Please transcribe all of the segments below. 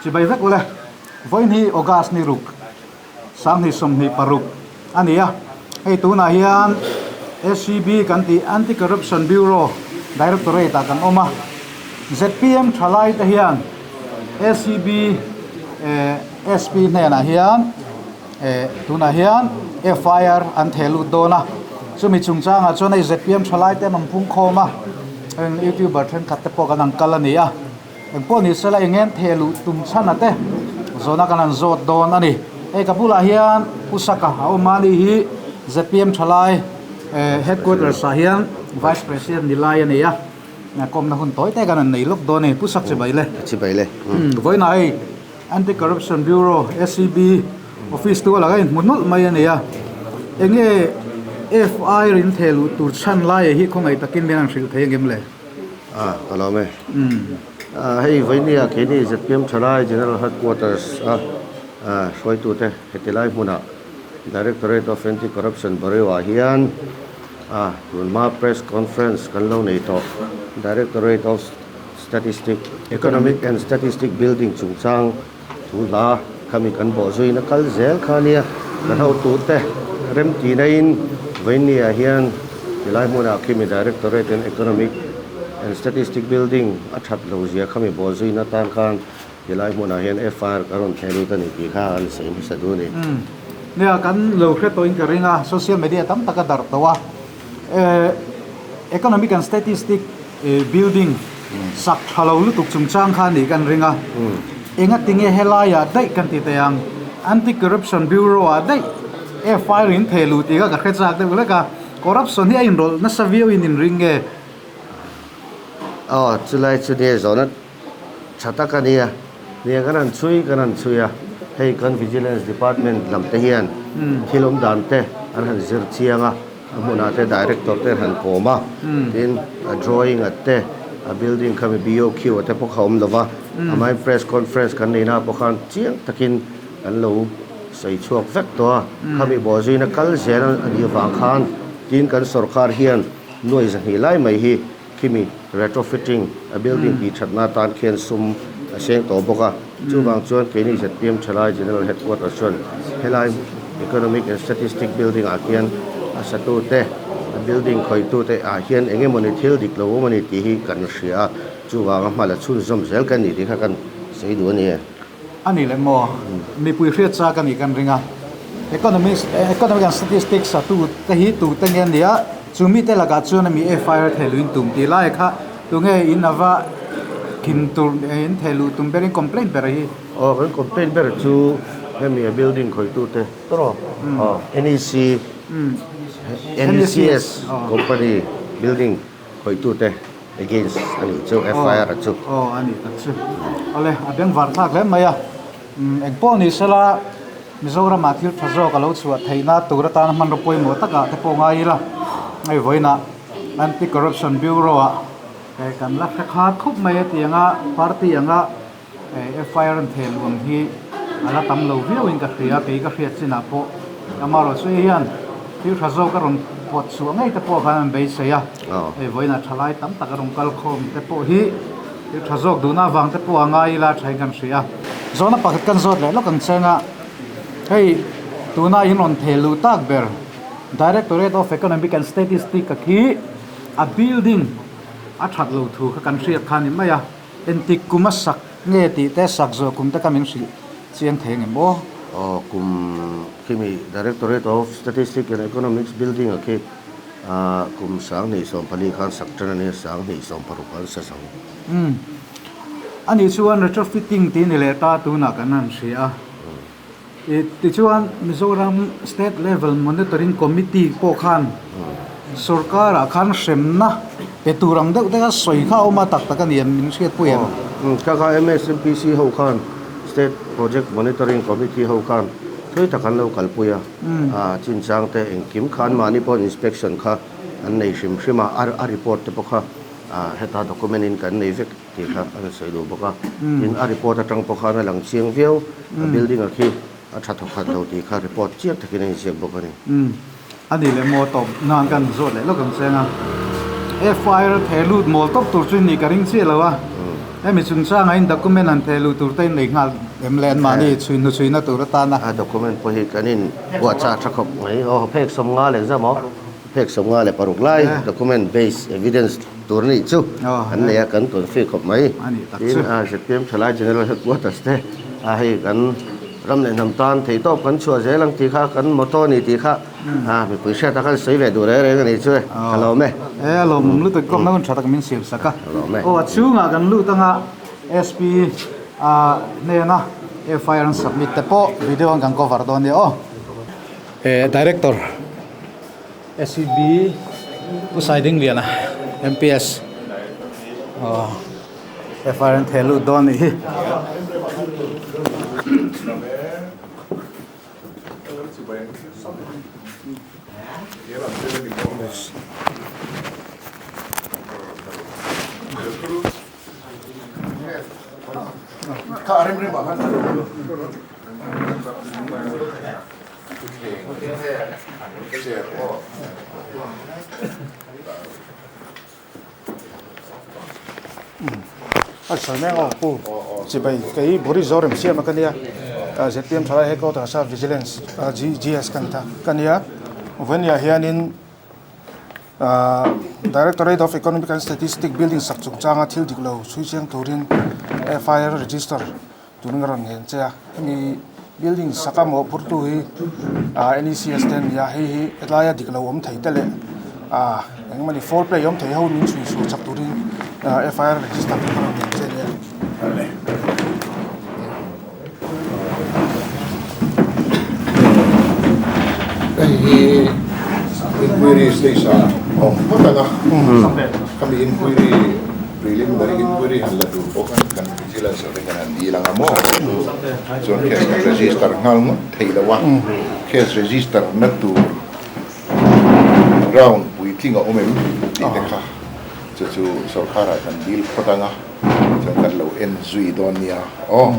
Chibai vek ule. Vawiin hi August ni ruk 2026 a ni a. Hei tunah hian ACB kan tih Anti Corruption Bureau Directorate ah kan awm a. Zpm thalai te hian ACB SP hnenah hian tunah hian FIR an theh lut dawn a. Chumi chungchangah chuan hei zpm thalai te an awm phung khawm a. Heng youtuber thenkhat te pawh kan ang kal a ni a. Engpawh ni sela eng em theh luh tum chhan a te zawhna kan han zawt dawn a ni. Hei ka bulah hian Pu Saka a awm a ni hi zpm thalai headquarters ah hian Vice President ni lai a nei a, kawmna hun tawi te kan han nei lawk dawn a ni. Pu Sak chibai le. Chibai le. Vawiinah hei Anti Corruption Bureau, ACB, office tu a laka inhmu nawlh mai a ni a. Enge FIR in theh luh tur chhan lai hi khawngaih takin min han hrilh thei angem le? A, ka lawm e. Hei vawinia keini zpm Thalai General Headquarters a hruaitute heti lai hmunah Directorate of Anti-Corruption Bureau ah hian a tunhma Press Conference kan lo nei tawh. Directorate of Statistic, Economic and Statistic Building chungchang thu hla khami kan bawh zuiin a kal zel kha nia. Kan hotute remtihna-in vawinia hian tilai hmunah khimi Directorate and Economic and Statistic Building a that lo zia khami bawh zuina tan khan tilai hmunah hian FIR kan rawn theh lut a ni tih kha an sawi hmasa duh a ni. Nia, kan lo hre tawhin ka ring a, social media tam tak a darh tawh a. Economic and Statistic Building sak tha lo lutuk chungchang kha nih kan ring a, engatinge helaiah daih kan ti thei ang, Anti Corruption Bureau ah daih FIR in theh luh tih kha ka hre chak deuh hlek a, corruption hi a inrawlh nasa viau in in ring nge? Aw, chulai chu nia zawhna tha tak a nia, nia kan han chhui kan han chhui a, hei kan Vigilance Department lam te hian thil awm dan te an han zir chiang a, A hmunah te director te han kawm a, tin a drawing a te, a building kha mi BOQ a te pawh kha awm lo va, amahin press conference kan neihna pawh khan chiang takin kan lo sawi chhuak vek tawh a, khami bawhzuina kal zel a nih avang khan tin kan sorkar hian nuai zahnih lai mai hi Khimi retrofitting a building tih thatna atan khian sum a seng tawh bawk a, chuvang chuan keini zpm Thalai General Headquarters chuan helai Economic and Statistic Building ah khian a satute, a building khawitute ah hian eng emawni thil dik lo awm a ni tih hi kan hria a, chuvanga hma la chhunzawm zel kan ni tih kha kan sawi duh a ni e. A ni leh maw? Mipui hriat chak a nih kan ring a. Economics Economic and Statistics a tu te hi tu te nge nia chu mite lakah chuan ami FIR thei luin tum tih lai kha tunge in ava thin tur in thei luh tum berin complaint ber hi. Aw kan complaint ber chu hemi a building khawih te tawrh aw NEC NECS company building khawih te. Against a nih chu FIR a chu. Aw a nih tak chu. Awle a bengvar thlak hle mai a. Eng pawh ni sela Mizoramah thil tha zawk a lo chhuah theihna tur atana hmanraw pawimawh takah te pawh ngai ila. Hei vawiinah Anti Corruption Bureau ah kan la hre khat khup mai a tih anga party anga FIR an theh luang hi a la tam lo viau in ka hria, kei ka hriat chinah pawh amaherawhchu hei hian thil tha zawk a rawn pawt chhuah ngei te pawh khan an beisei a, hei vawiinah thalai tam tak a rawn kal khawm te pawh hi thil tha zawk duhna avang te pawh a ngai ila thain kan hria. Zawhna pakhat kan zawt leh lawk ang cheng a, hei tuna in rawn theh luh tak ber Directorate of Economic and Statistic a khi a building a that lo thu kha kan hriat kha a ni mai a. Engtik kum a sak nge tih te sak zawh kum te kha min hrilh chiang thei ang em aw? Aw kum khimi Directorate of Statistics and Economics building ah khi kum 2024 khan sak tan a nia, 2026 an sa zo. Umm. Anih chuan retrofitting tih ni leh ta tunah kan han hria a. Tichuan Mizoram State Level Monitoring Committee pawh khan sorkarah khan hremna pe tur ang deuh deuha sawi kha a awm a, tak tak a ni em min hriatpui em? Kha kha MSMPC ho khan State Project Monitoring Committee ho khan thui tak an lo kalpui a, chinchang te engkim kha anmahni pawh inspection kha an nei hrim hrim a, a report te pawh kha heta document in kan nei vek. Tih kha a rawn sawi duh bawk a, tin a report atang pawh khan a lang chiang viau, a building a khi a tha thawkhat lo tih kha report chiang takin a inziak bawk a ni. Umm a ni leh maw tawp nan kan zawt leh lawk ang cheng a, FIR theh lut mawl tawp tur chu nih ka ring chiah lo a, Hemi chungchangah in document han theh luh tur te in nei nghal em le anmahni chhui hnuchhuina tur atana. A document pawh hi kan in buahchah tha khawp mai. Aw phek 50 leh zam aw. Phek 56 lai document base evidence tur a nih chu an nei a, kan confi khawp mai. Tin, ZPM Thalai General Headquarters te a hei kan ram leh hnam tan theihtawp kan chhuah zel ang tih kha kan motto a ni tih kha mipui hriat a kan sawi ve duh reng reng a nih chu e, ka lawm e. E a lawmawm lutuk kawmna hun tha tak min siam sak a. Aw a chhungah kan lut anga SP hnena FIR an submit te pawh video an kan cover dawn nia aw. E Director. SEB Pu Saidingliana MPS aw FIR an theh lut dawn anih hi. A sawi mek aw pu chibai kei Boris Zorem siam a ka nia zpm thalai headquarters a vigilance GS ka ni ta ka nia vawinia hianin Directorate of Economic and Statistic building sak chungchanga thil dik lo chhui chiang turin FIR register Tun ka rawn ngen che a, hemi building saka mawhphurtu hi NECS te an ni a, hei hi helaia dik lo awm thei te leh engmawni foul play awm thei ho min chhui chhuah chak turin FIR register te ka rawn ngen che a nia. Hei hi inquiry stage ah awm phawt ang a, khami inquiry preliminary inquiry han la tur pawh khan kan Vigilance te hian an dil ang a maw? Chuan case kan register nghal ngawt thei lo a, case register na tur ground puitling a awm em tih te kha chu chu sorkar ah kan dil phawt ang a, chuan kan lo en zui dawn nia aw.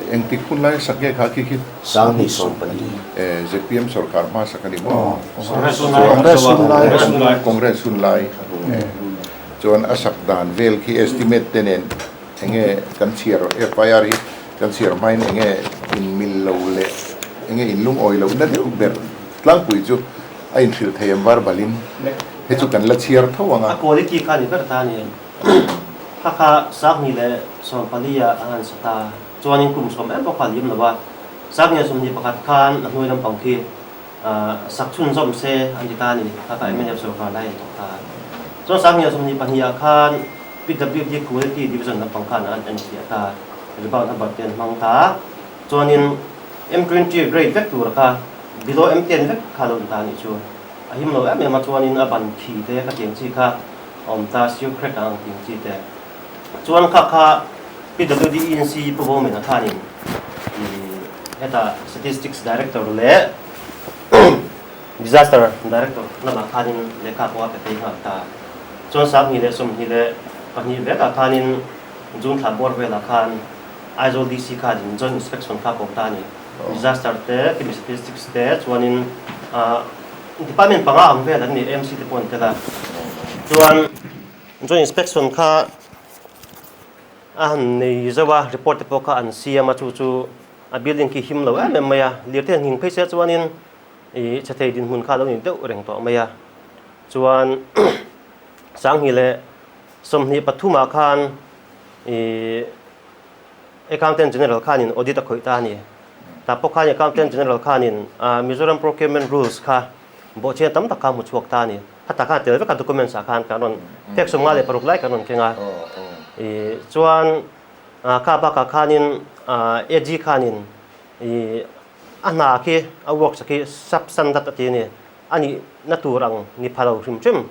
Engtik hun lai sak nge kha khi khi? 2014. ZPM sorkar hma sak a ni maw? Congress hun lai. Congress hun lai. Chuan a sak dan vel khi estimate te nen enge kan chhiar FIR hi kan chhiar hmain enge in mil lo leh enge in lungawi lo na deuh ber tlangpui chu a inhrilh thei em verbalin he chu kan la chhiar tho ang a. A quality kha ni ber ta a ni. Kha kha 2014 ah a han sa ta. Chuanin kum 10 em pawh kha a lim lo a. 2021 khan a hnuai lampang khi Sak chhunzawm se an ti ta a ni. Kha kha mnf sorkar lai a ni tawh ta. Chuan 2022 ah khan PWD Quality Division lampang khan an enfiah ta. Rebound a birth te an hmang ta. Chuanin M20 grade vek tur kha below M10 vek kha lo ni ta a nih chu. A him lo em em a chuanin a ban khi te ka tiang chi kha a awm ta siu crack ang tiang chi te. Chuan kha kha PWD ENC Pu Bawmena khanin heta Statistics Director leh Disaster Director lamah khanin lehkha pawh a pe phei nghal ta. Chuan 2022 vekah khanin June thla bawr velah khan Aizawl DC khanin Joint Inspection kha ko ta a ni. Disaster te, khimi Statistics te chuanin Department panga ang vel an ni, AMC te pawh an tel a. Chuan Joint Inspection kha a han nei zauh a, report te pawh kha an siam a, chu chu a building khi him lo em em mai a, lirthei han hing phei se chuanin ih chhe thei dinhmun kha a lo ni deuh reng tawh mai a, chuan 2023 ah khan ih Accountant General khanin audit a khawih ta a ni, tah pawh khan Accountant General khanin Mizoram Procurement Rules kha bawhchhian tam tak kha a hmu chhuak ta a ni. Khatah khan tel vek a documents ah khan kan rawn phek 56 lai kan rawn keng a. I chuan kha bakah khanin AG khanin i a hna khi a works khi sub standard a ti a ni. A nih na tur ang ni pha lo hrim hrim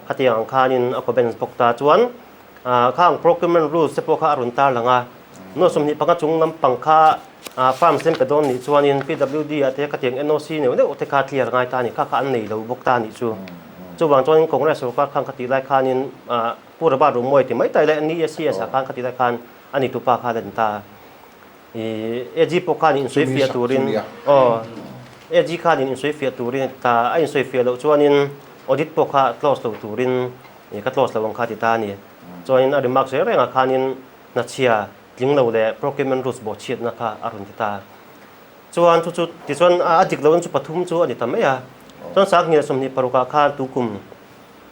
khatiang ang khanin a comments bawk ta. Chuan khang procurement rules te pawh kha a rawn tar lang a. Nuai 25 chung lampang kha farm sem pe dawn nih chuanin PWD ah te khatiang NOC neuh neuh te kha clear ngai ta a ni. Kha kha an nei lo bawk ta a nih chu. Chuvang chuanin Congress sorkar khan khatih lai khanin Pu Robert Rumoy ti mai tai lai NESCS ah khan khatih lai khan a ni tupa kha a len ta. AG pawh khan insawi fiah turin aw AG khanin insawi fiah turin a ti ta. A insawi fiah loh chuanin audit pawh kha close lo turin ka close lo ang kha a ti ta a ni. Chuanin a remarks reng rengah khanin hnachhia tling lo leh procurement rules bawhchhiatna kha a rawn ti ta. Chuan chu chu tichuan a dik loin chu pathum chu a ni ta mai a. Chuan Sanghnih leh 26 ah khan tukum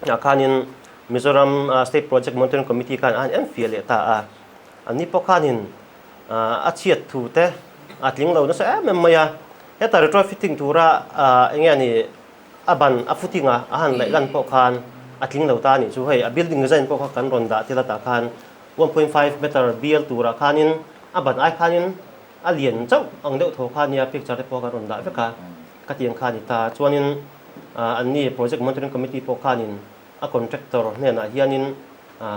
ah khanin Mizoram State Project Monitoring Committee khan a han enfiah leh ta a. Anni pawh khanin a chhiat thu te a tling lo nasa em em mai a. Heta retrofitting tura eng nge ni a ban a footing a a han laih lan pawh khan a tling lo ta a nih chu. Hei a building design pawh kha kan rawn dah tel atah khan 1.5 meter bial turah khanin a ban ai khanin a lian chauh ang deuh tho kha nia picture te pawh kan rawn dah vek a, ka ti ang kha a ni ta. Chuanin anni project monitoring committee pawh khanin a contractor hnenah hianin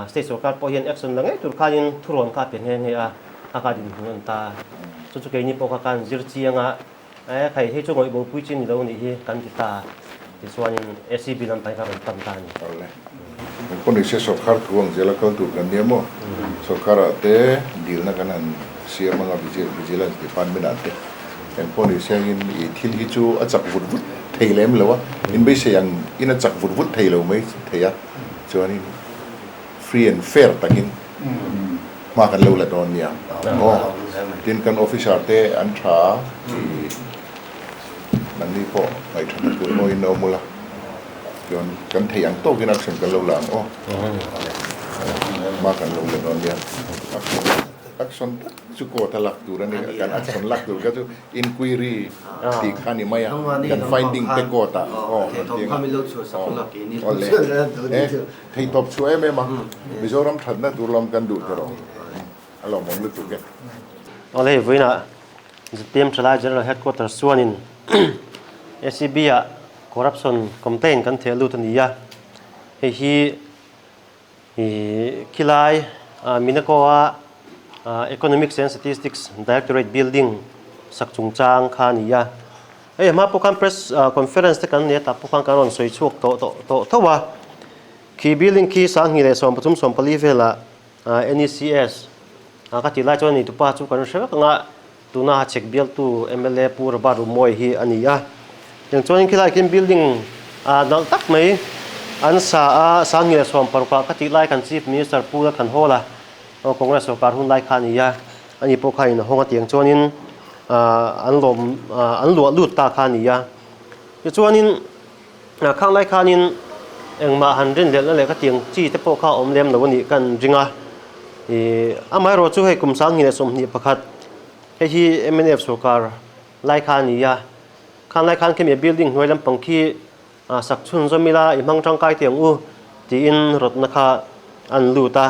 state sorkar pawh hian action la ngei tur khanin thurawn kha a pe nghe nghe a, a kha dinhmun a ni ta. Chu chu keini pawh kha kan zir chiang a, e khai hei chu ngawih bopui chi ni lo nih hi kan ti ta. Tichuanin ACB lampang hi ka rawn pan ta a ni. Awle. Engpawh ni se sorkar thu ang zela kal tur kan nia maw? Sorkarah te dilna kan han siam anga Vigilance Department ah te engpawh ni se angin i thil hi chu a chak vut vut thei lem lo a, in beisei ang in a chak vut vut thei lo mai thei a, chuanin free and fair takin hma kan lo la dawn nia aw. Tin kan officer te an tha a, i nangni pawh ngaihthatna tur pawhin a awm ula. Chuan kan thei ang tawkin action kan lo la ang aw. Hma kan lo la dawn nia. Action tak chu court a lak tur a ni. Kan action lak tur kha chu inquiry tih kha a ni mai a. Kan finding te court ah aw kan ti ang a. Aw le. E theihtawp chhuah em em a. Mizoram thatna tur lam kan duh tawh. A lawmawm lutuk e. Aw le hei vawiinah ZPM Thalai General Headquarters chuanin ACB ah Corruption complaint kan theh lut a ni a, hei hi ih khilai Minakoa Economics and Statistics Directorate building sak chungchang kha a ni a. Hei hma pawh khan press conference te kan nei a, tah pawh khan kan rawn sawi chhuak tawh tawh tawh tho a. Khi building khi 2013 14 velah NECS ka tih lai chuan ni tupa chu kan hre vek ang a. Tuna chhek bialtu mla Pu Robert Rumawi hi a ni a. Tiang chuanin khilai khian building nalh tak mai an sa a, 2016 ah ka tih lai kan Chief Minister Pu Lalthanhawla Congress sorkar hun lai kha a ni a, ani pawh kha in a hawng a tiang chuanin an lawm an luah lut ta kha a ni a. Tichuanin khang lai khanin engmah han rinhlelhna leh ka tiang chi te pawh kha a awm lem lo a nih ka an ring a. Ih amaherawh chu hei kum 2021 hei hi mnf sorkar lai kha a ni a, khang lai khan khemi building hnuai lampang khi sak chhunzawm ila i hmang tangkai teh ang u tiin rawtna kha an lut a,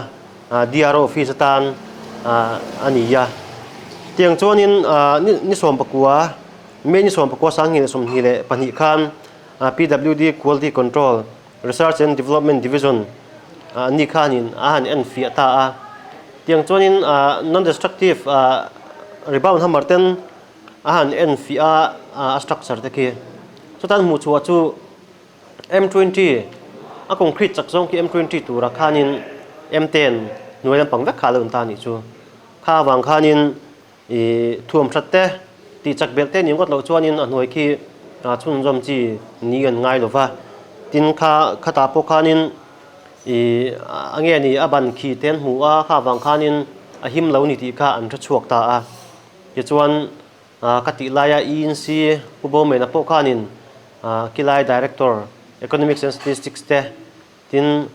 DRO office atan a ni a. Tiang chuanin ni 19 May ni 19 2022 khan PWD Quality Control Research and Development Division ni khanin a han en fiah ta a. Tiang chuanin non-destructive rebound hammer ten a han en fiah a, a structure te khi. Chutan hmuh chhuah chu M20 a concrete chak zawng khi M20 tura khanin M10 hnuai lampang vek kha a lo in ta a nih chu. Kha avang khanin I thuam hrat te, tih chak belh te nih ngawt loh chuanin a hnuai khi chhunzawm chi ni an ngai lo va. Tin, kha khatah pawh khanin i a nge ni a ban khi te an hmu a, kha avang khanin a him lo ni tih kha an hre chhuak ta a. Tichuan, ka tih laia ENC Pu Bawmena pawh khanin Kilai Director, Economics and Statistics te Tin,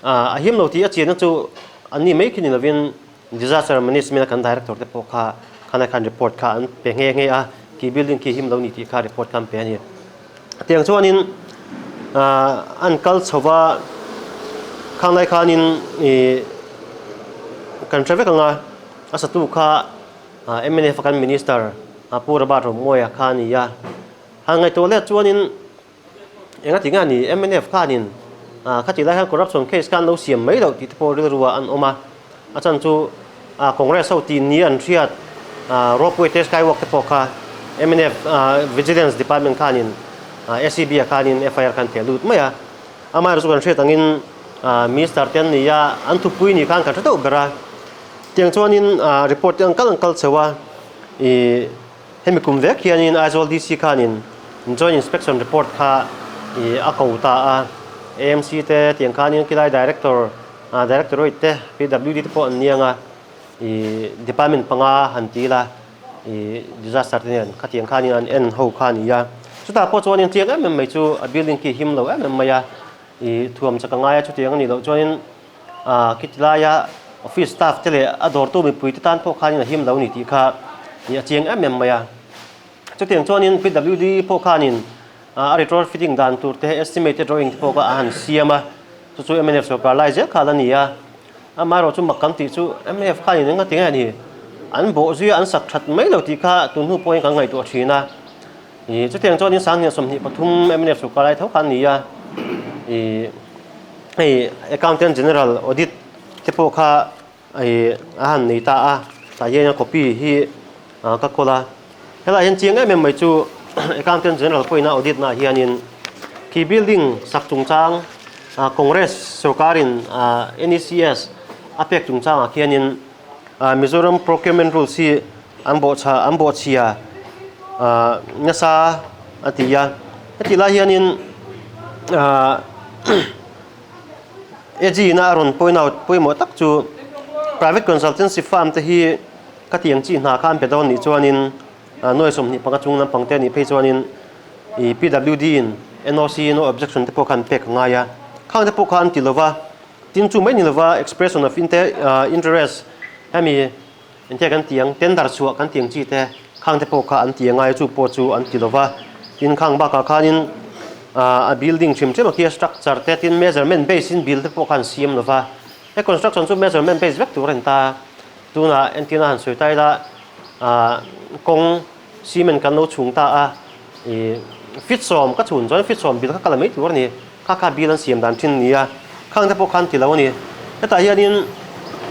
a him lo tih a chianna chu an ni mai khi ni lovin Disaster Management a kan Director te pawh kha khanai khan report kha an pe nghe nghe a, khi building khi him lo ni tih kha report kha an pe a ni. Tiang chuanin an kal chho va, khanglai khanin ih kan hre vek ang a, a satu kha mnf a kan Minister Pu Robert Romawia kha a ni a. Han ngaihtuah let chuanin Enga ti nge a ni mnf khanin khati lai khan corruption case kha an lo siam mai loh tih te pawh rilru ah an awm a, a chan chu Congress ho tih ni an hriat ropeway te skywalk te pawh kha mnf vigilance department khanin ACB ah khanin FIR khan theh lut mai a, amaherawhchu chu kan hriat angin minister te an ni a, an thupui ni khan kan hre deuh ber a, tiang chuanin report te an kal an kal chho a ih. Hemi kum vek hianin Aizawl DC khanin Joint Inspection Report kha a ko ta a, AMC te tiang khanin khilai Director Directorate te PWD te pawh an niang a, ih department panga han ti ila ih disaster te nen khatiang khanin an en ho kha a ni a. Chutah pawh chuanin chiang em em mai chu a building khi him lo em em mai a, ih thuam chak a ngai a chutiang a nih loh chuanin ah khiti laia office staff te leh a dawrtu mipui te tan pawh khanin a him lo a ni tih kha ih a chiang em em mai a. Chutiang chuanin PWD pawh khanin a retrofitting dan tur te estimate drawing te pawh kha a han siam a, chu chu mnf sorkar lai zel kha la ni a. Amaherawh chu mak kan tih chu mnf khanin eng a ti nge ni an bawh zuia an sak that mai lo tih kha tun hnu pawhin kan ngaihtuah thin a. Ih chutiang chuanin 2023 mnf sorkar lai tho kha an ni a, ih hei Accountant General audit te pawh kha Ih a han nei ta a, tah hian a copy hi ka kawl a, helaiah hian chiang em em mai chu Accountant General pawhin a audit naah hianin khi building sak chungchang Congress sorkarin NECS a pek chungchangah khianin Mizoram Procurement Rules hi an bawhchha an bawhchhia nasa a ti a, heti lai hianin AG-na a rawn point out pawimawh tak chu private consultancy firm te hi ka ti ang chi hna kha an pe dawn nih chuanin nuai 25 chung lampang te anih phei chuanin ih PWD in NOC no objection te pawh kha an pek a ngai a, khang te pawh kha an ti lova, tin chu mai ni lova expression of interest hemi Engtia kan ti ang, tender chhuah kan ti ang chi te khang te pawh kha an ti angai chu pawh chu an ti lova, tin khang bakah khanin a building hrim hrim a khi a structure te tin measurement base in build te pawh kha an siam lova, he construction chu measurement base vek tur a ni ta, tunah entirna han sawi ta ila kawng cement kan lo chhung ta a, ih feet sawm ka chhun chuan feet sawm bill kha ka la mai tur a ni. Kha kha bill an siam dan thin a ni a, khang te pawh khan ti lo a ni. Hetah hianin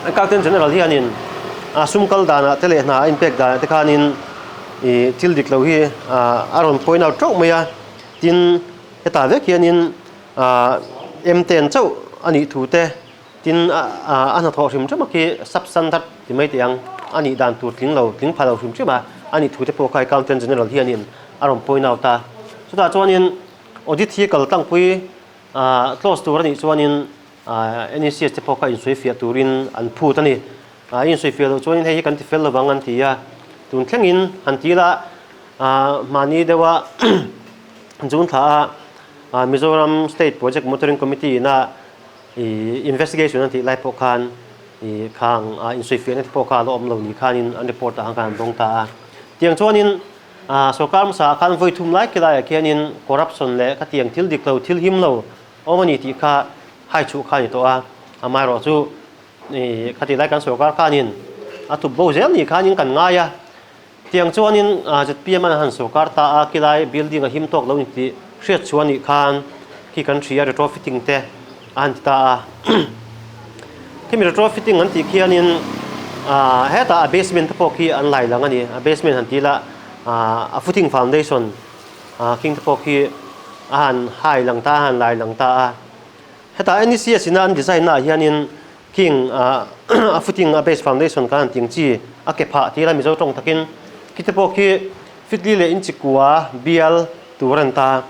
Accountant General hianin a sum kal danah te leh hna a inpek danah te khanin ih thil dik lo hi a rawn point out teuh mai a. Tin, hetah vek hianin M ten chauh a nih thu te, tin a hnathawh hrim hrim a khi substandard ti mai teh ang a nih dan tur tling lo, tling pha lo hrim hrim a a nih thu te pawh kha Accountant General hianin a rawn point out a. Chutah chuanin Audit hi kal tlangpui close tur a nih chuanin NECS te pawh kha insawifiah turin an phut a ni. Insawifiah loh chuanin hei hi kan ti fel lovang an ti a, tun thlengin han ti ila mahni deuha June thla a Mizoram State Project Monitoring Committee ina investigation an tih lai pawh khan khang insawifiahna te pawh kha a la awm lo ni khanin an report ah khan an dawng ta a. Tiang chuanin Sorkar hmasa ah khan vawi thum lai khilaiah khianin corruption leh khatiang thil dik lo, thil him lo awm a ni tih kha hai chhuh kha a ni tawh a. Amaherawh chu khatih lai kan sorkar khanin a thup bo zel ni khanin kan ngai a. Tiang chuanin zpm an han sorkar ta a, khilai building a him tawk lo ni tih hriat chhuah a nih khan khi kan hria retrofitting te a han ti ta a. Khimi retrofitting an tih khianin hetah a basement te pawh khi an lai lang a ni. A basement han tih lah a footing foundation khing te pawh khi a han hai lang ta a, a han lai lang ta a. Hetah NECS ina an design naah hianin khing a footing a base foundation khan an tih ang chi a ke phah tih ila Mizo tawng takin khi te pawh khi fitli leh inchikua bial tur a ni ta.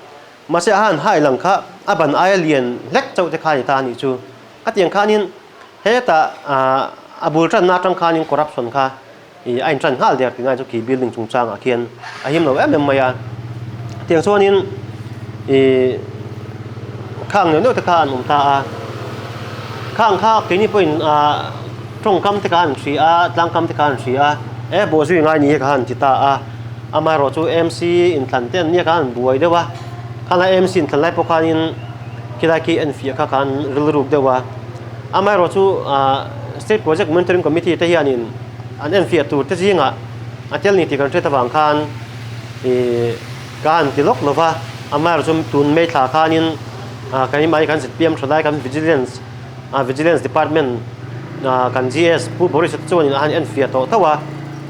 Mahse a han hai lang kha a ban aia lian hlek chauh te kha a ni ta a nih chu. A tiang khanin hetah a bul tanna atang khanin corruption kha ih a intan nghal der tih ngai chu khi building chungchangah khian a him lo em em mai a. Tiang chuanin ih khang neuh neuh te kha an awm ta a. Khang kha keini pawhin ah tawngkam te kha an hria a, tlangkam te kha an hria a, e bawhzui ngai ni hi kha an ti ta a. Amaherawh chu MC inthlan te an nia kha an buai deuh a, khanglai MC inthlan lai pawh khanin khilai khi enfiah kha khan rilruk deuh a. Amaherawh chu State Project Monitoring Committee te hianin an enfiah tur te zingah a tel ni tih kan hriat avang khan ih ka han ti lawk lova, amaherawh chu tun May thla khanin keimah hi kan zpm tha lai kan Vigilance Vigilance Department kan GS Pu Boris te chuanin a han enfiah tawh tho a,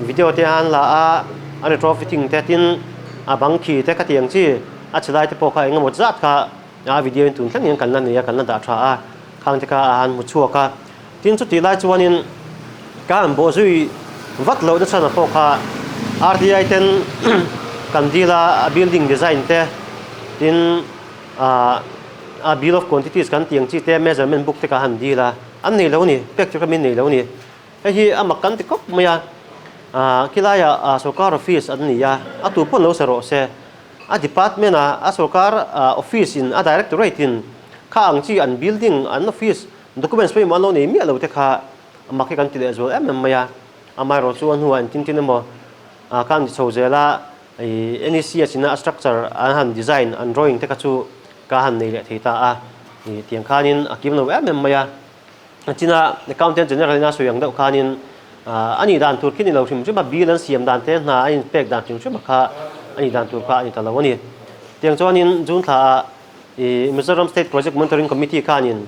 video te a han la a, a retrofitting te tin a bang khi te khatiang chi a chhe lai te pawh kha eng emaw zat kha a video in tun thleng hian kan la nei a, kan la dah tha a, khang te kha a han hmu chhuak a. Tin chutih lai chuanin ka han bawh zui vat loh nachhan a pawh kha RTI ten kan deal a, a building design te tin. A bill of quantities kan tih ang chi te measurement book te ka han dil a. An nei lo a ni, pek tur kha min nei lo a ni. Hei hi a mak kan ti khawp mai a, khilaiah sorkar office an ni a, a tu pawn lo sa rawh se. A department a, a sorkar office in, a directorate in kha ang chi an building, an office documents pawimawh an lo nei miah lo te kha a mak hi kan ti leh zual em em mai a. Amaherawh chu a hnuah engtin tin emaw kha an ti chho zel a, NECS ina a structure an han design, an drawing te kha chu ka han nei leh thei ta a, tiang khanin a kim lo em em mai a. China Accountant General ina sawi ang deuh khanin a nih dan tur khi ni lo hrim hrim a, bill an siam dan te hna a inpek dan hrim hrim a kha a nih dan tur kha a ni ta lo a ni. Tiang chuanin June thlaah Mizoram State Project Monitoring Committee khanin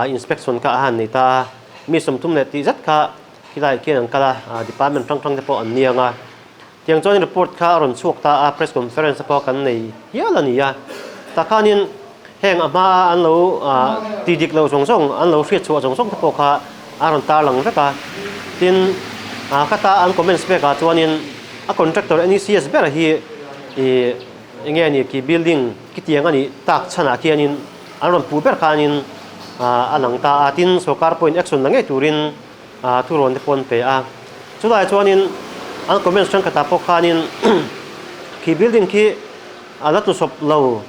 inspection kha a han nei ta a, mi 30 leh tih zet kha khilaiah khian an kal a, department hrang hrang te pawh an niang a. Tiang chuan report kha a rawn chhuak ta a, press conference pawh kan nei hial a ni a. Tah khanin heng a hmaa an lo ti dik lo zawng zawng, an lo hriat chhuah zawng zawng te pawh kha a rawn tarlang vek a. Tin, khata an comments pekah chuanin a contractor NECS ber hi ih enge a ni ki building kitiang a nih tak chhanah khianin an rawn puh ber khanin a lang ta a. Tin, sorkar pawhin action la ngei turin thurawn te pawh an pe a. Chulaiah chuanin an comments thenkhatah pawh khanin khi building khi a la tlusawp lo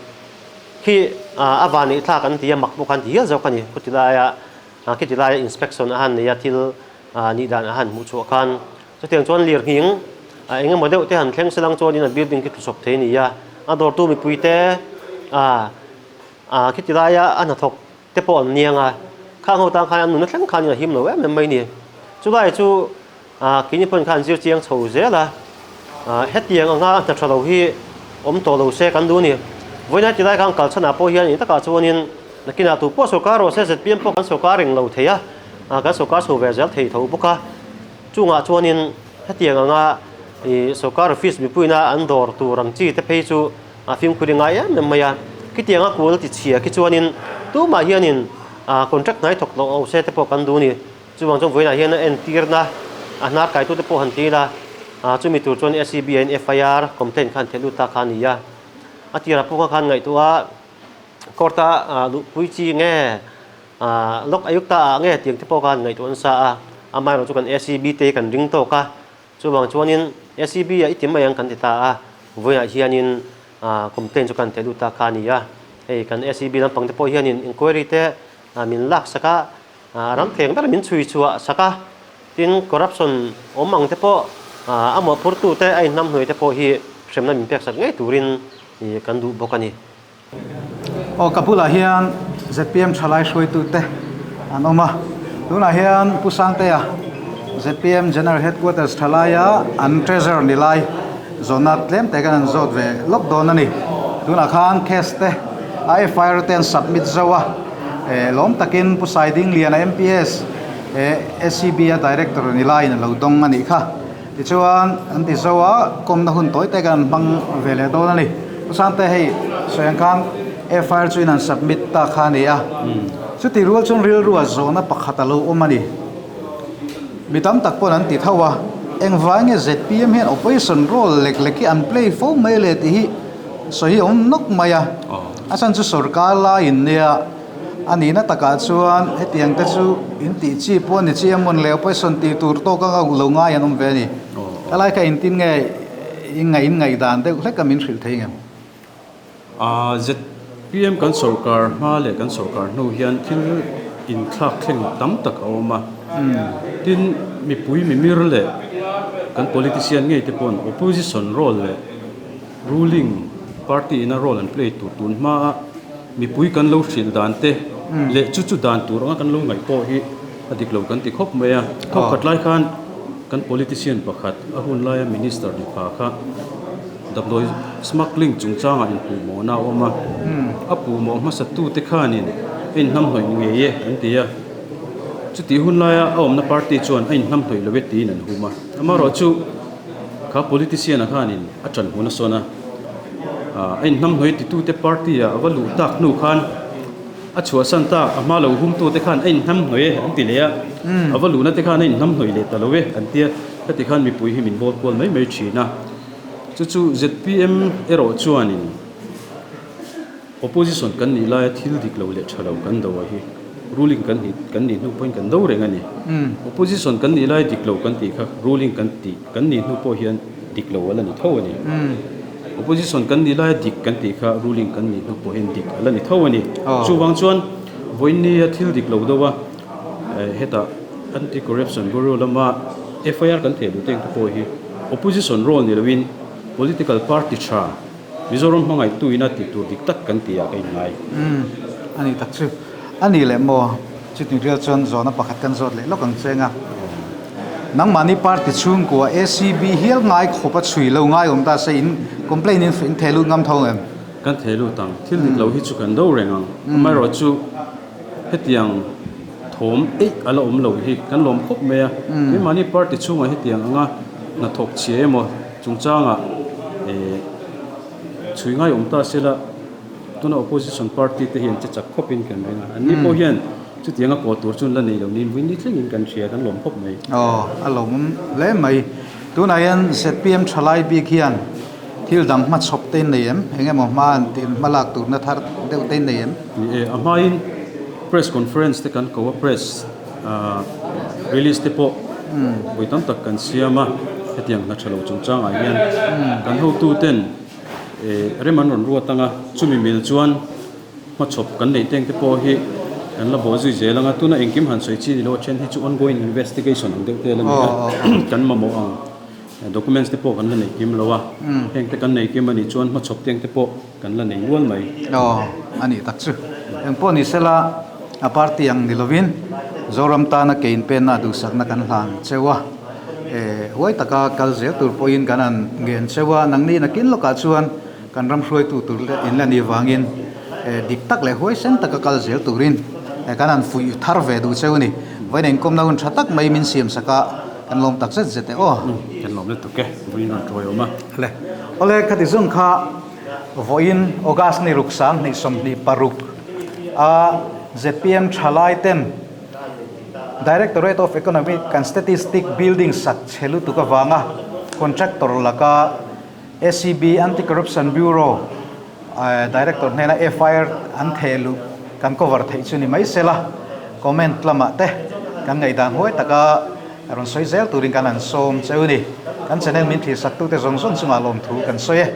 khi a van neih thlak an ti a, mak pawh khan ti hial zawk a ni. Khuti laia khiti laia inspection a han nei a, thil nih dan a han hmuh chhuah khan chutiang chuan lirnghing eng emaw deuh te han thleng se lang chuanin a building khi tlusawp thei a ni a. A dawrtu mipuite khiti laia a hnathawk te pawh an niang a, khang ho tan khan an nuna thleng khan in a him lo em em mai ni. Chulai chu keini pawhin khan zir chiang chho zel a, hetiang anga hna tha lo hi awm tawh lo se kan duh a ni. Vawiinai ti lai khan kal chhanah pawh hian in takah chuanin nakinah tu pawh sorkar rawh se zpm pawh kan sorkar reng lo thei a, kan sorkar chho ve zel thei tho bawk a. Chungah chuanin hetiang anga sorkar office mipuiina an dawr tur ang chi te phei chu A fimkhur i ngai em em mai a, khitiang a kul ti chhia khi chuanin tumah hianin contract hnai thawk loh se te pawh kan duh a ni. Chuvang chuan vawiinah hian a entirna a hnar kaitute pawh han ti ila, chumi tur chuan SEB ah hian FIR complaint kha an theh lut ta kha a ni a. A tirah pawh kha khan ngaihtuah a court a luhpui chi nge Lok Ayukta ah nge tiang te pawh khan ngaihtuah nasa a, amaherawhchu kan SEB te hi kan ring tawk a. Chuvang chuanin SEB ah i ti mai ang kan ti ta a, vawiinah hianin complaint chu kan theh lut ta kha a ni a. Hei kan SEB lampang te pawh hianin inquiry te min lak sak a, a ram thleng ber min chhui chhuah sak a, tin corruption awm ang te pawh a mawhphurtu te a inhnamhnuai te pawh hi hremna min pek sak ngei turin kan duh bawk a ni. Aw ka bulah hian zpm thalai hruaitute an awm a, tunah hian Pu Sangtea zpm General Headquarters thalaia an treasurer ni lai zawhna tlem te kan han zawt ve lawk dawn a ni. Tunah khan case te a FIR te an submit zo a, eh lawm takin Pu Saidingliana MPS eh SCB a director ni laiin a lo dawng a nih kha. Tichuan an ti zo a, kawmna hun tawi te kan hmang ve leh dawn a ni. Pu Sangte hei sawi ang khan FIR chu in an submit ta kha a ni a. Chuti rual chuan rilru a zawhna pakhat a lo awm a ni. Mi tam tak pawn an ti tho a, engvai nge zpm hian opposition role lek lek hi an play fo mai le tih hi sawi hi a awm nawk mai a. A chhan chu sorkar laiin nia. A nihna takah chuan hetiang te chu in tih chi pawh a ni chi emawn le opposition tih tur tawk anga lo ngai an awm ve a ni. Helai kha engtin nge i ngaih in ngaih dan deuh hlek a min hrilh thei ngem? Zpm kan sorkar hma leh kan sorkar hnu hian thil inthlak thleng tam tak a awm a. Tin, mipui mimir leh kan politician ngei te pawn opposition role leh ruling party ina role an play tur tun hmaa Mipui kan lo hrilh dan te leh chu chu dan tur anga kan lo ngaih pawh hi a dik lo kan ti khawp mai a. Thawk khat lai khan kan politician pakhat a hun laia minister ni pha kha damdawi smuggling chungchangah inpuhmawhna a awm a. A puhmawh hmasa tute khanin a inhnamhnawih ngei e an ti a. Chutih hun laia a awmna party chuan a inhnamhnawih lo e tiin an hum a. Amaherawhchu kha politician-a khanin a ṭan hmun a sawn a. A inhnamhnawih titute party ah a va luh tak hnu khan a chhuahsan tak a hma lo humtute khan a inhnamhnawih e an ti leh a, a va luhna te khan a inhnamhnawih leh ta lo e an tia, heti khan mipui hi min bawl kual mai mai thin a. Chu chu zpm erawh chuanin opposition kan nih laia thil dik lo leh tha lo kan do a hi. Ruling kan nih kan nih hnu pawhin kan do reng a ni. Opposition kan nih lai dik lo kan tih kha ruling kan tih kan nih hnu pawh hian dik lo a la ni tho a ni. Opposition kan nih laia dik kan tih kha ruling kan nih hnu pawh hian dik a la ni tho a ni. Chuvang chuan vawiinnia thil dik lo deuh a hetah Anti-Corruption Bureau lama FIR kan theh duh teng te pawh hi opposition role ni loin political party tha Mizoram hmangaihtu ina tih tur dik tak kan tih ah ka inngai. Umm, a nih tak chu. A nih leh maw? Chutih rial chuan zawhna pakhat kan zawt leh lawk ang che anga. Nangmahni party chhungkua ACB hial ngai khawp a chhui lo ngai awm ta se in complaint in in theh lut ngam tho em? Kan theh lut ang. Thil dik lo hi chu kan do reng ang. Amaherawhchu hetiang thawm eih a la awm lo hi kan lawm khawp mai a. Keimahni party chhungah hetiang anga hnathawk chhia emaw chungchangah eh chhui ngai awm ta se la tuna opposition party te hian che chak khawpin kan ring a. Anni pawh hian chutianga kaw tur chu an la nei lo niin vui ni thlengin kan hria kan lawm khawp mai. Aw a lawmawm hle mai. Tunah hian zpm thalai bik hian thil dang hmachhawp te in nei em? Eng emaw hma an tih hma lak turna thar deuh te in nei em? Ni e, a hmain press conference te kan ko a, press release te pawh vawi tam tak kan siam a, hetiang hna tha lo chungchangah hian kan hotu ten rem an rawn ruat ang a, chumi mil chuan hmachhawp kan neih teng te pawh hi kan la bawh zui zel ang a, tuna engkim han sawi chi ni lo a then hi chu ongoing investigation ang deuh te la ni a, kan mamawh ang. Documents te pawh kan la nei kim lo a, heng te kan nei kim a nih chuan hmachhawp teng te pawh kan la nei nual mai. Aw, a nih tak chu. Eng pawh ni sela, a party ang ni lovin Zoram tana ke inpenna duhsakna kan hlan cheu a, huai taka kal zel tur pawhin kan han ngen cheu a, nangni nakin lawkah chuan kan ram hruaitu tur in la nih vangin dik tak leh huaisen taka kal zel turin kan han fuih thar ve duh cheu a ni. Vawiin inkawmna hun tha tak mai min siam sak a, kan lawm tak zet zet e aw. Kan lawm lutuk e, vawiin rawn tawi awm a. Le, awle khati zawng kha vawiin August ni ruk 20 26 a zpm thalai ten Directorate of Economic and Statistic building sak chhe lutuk avanga contractor laka ACB, Anti Corruption Bureau, Director hnena FIR an theh luh kan cover theih chu ni mai sela, comment lamah te kan ngaihdan huai taka rawn sawi zel turin kan han sawm cheu ni. Kan channel min thlir saktute zawng zawng chungah lawmthu kan sawi e.